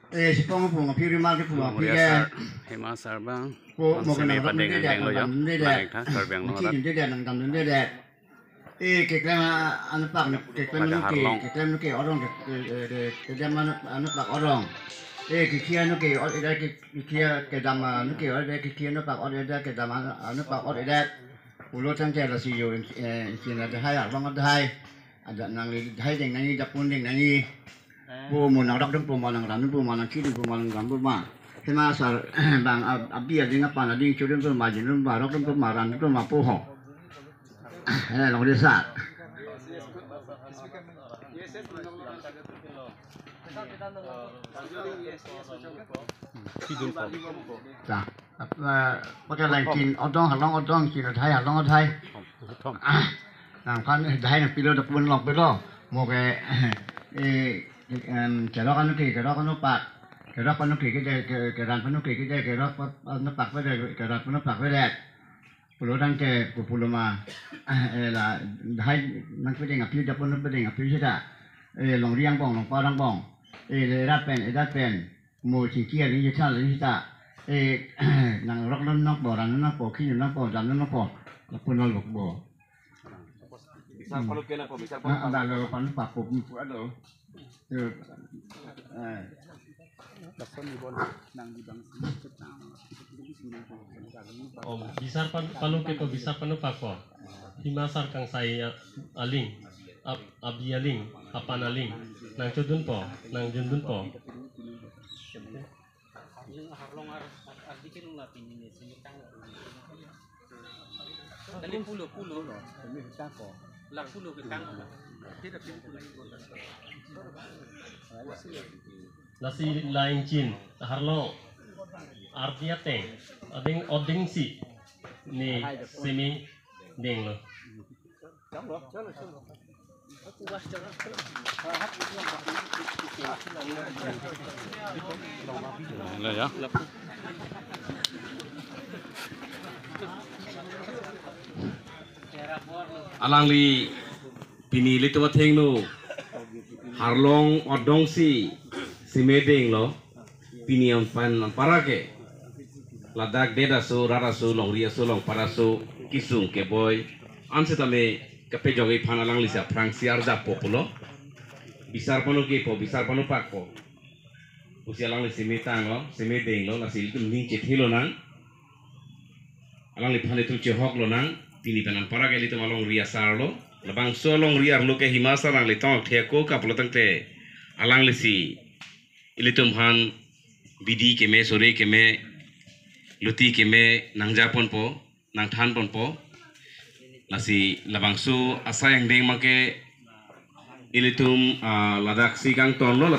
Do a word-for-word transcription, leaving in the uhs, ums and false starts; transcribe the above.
Eh, sipong pu ma phi rimal ke pu ma phi Muria ke. Sar, Hima Sar bang. Ko mo ke nang rap dun de, nang dam dun de. Nang tha, Karbi Anglong rap. Nang dam dun de. Eh, keklem anupak, keklem anu ke, keklem anu ke orong ke, ke, ke, kedam anu, anupak orong. Eh, kekhia anu ke or, eh, ke, kekhia kedam anu ke or, eh, kekhia anupak or, eh, kedam anu, anupak or, eh. Pulo tangte lasi yo, eh, ingchin adhai, arlong adhai. Ada nangli dhai ding nangji, dapun ding nangji. Pu mo nang rap dun pu ma nang ran dun pu ma nang khi dun pu ma nang dam pu ma. Hima Sar bang ab-, abi ading apan ading chodun pu ma jin dun pu ma rap dun pu ma ran dun pu ma pu ho. Eh, longri sar. Khi dun pu. Ta, apa, pakai lain chin odong arlong odong, chin adhai arlong adhai. Nangphan dhai nangpilo, dapun longpilo. Mo ke, eh, em, kerok anu ke, kerok anupak. Kerok anu ke, ke, ke, keran anu ke, ke, kerok pa-, anupak pe de, keran anupak pe de. Pulo tangte, pu pulo ma, eh, la, dhai nangpeding aphi, dapun nangpeding aphi seta. Eh, longri angbong, longpar angbong. Eh, le rat pen, eh, rat pen. Mo chingki aling jethal aling ta. Eh, nang rap dun nangpo, ran dun nangpo, khi dun nangpo, dam dun nangpo. Lapu nol bok bo. Bisar palu kena po, bisar palu. Ah, ada lo pan pa po pu ado. Eh, eh. Lason ni bon nang di bang sini. Om, bisar pan-, palu ke po, bisar palu pa po. Hima Sar kangsai a-, aling, ab-, abi aling, apan aling, nang chodun po, nang jundun po. Dali pulo, pulo. La pulo ke kang. Lasi la ingchin, arlo, ardi ateng, ading, oding si, ne simi denglo. Lah ya. Alangli pini ilitum athengno arlong odong si simi denglo. Pini amphan ampara ke ladak det aso, rat aso, longri aso, longpar aso, kesung keboi an setame kapejokji aphan alangli si aphrangsi arjap po pulo. Bisar panu ke po, bisar panu pak po pusi alangli simi tanglo, simi denglo, lasi ilitum ning chethe lonang. Alangliphan ilitum chehok lonang. Pini pen ampara ke ilitum alongri asar lo. Labangso alongri arlo ke Hima Sar alangli tong thek ko ka pulo tangte alangli si ilitum aphan bidi keme, sore keme, luti keme nangja ponpo, nangthan ponpo. Lasi labangso asai angdeng make ilitum, ah, ladak si kangton lo.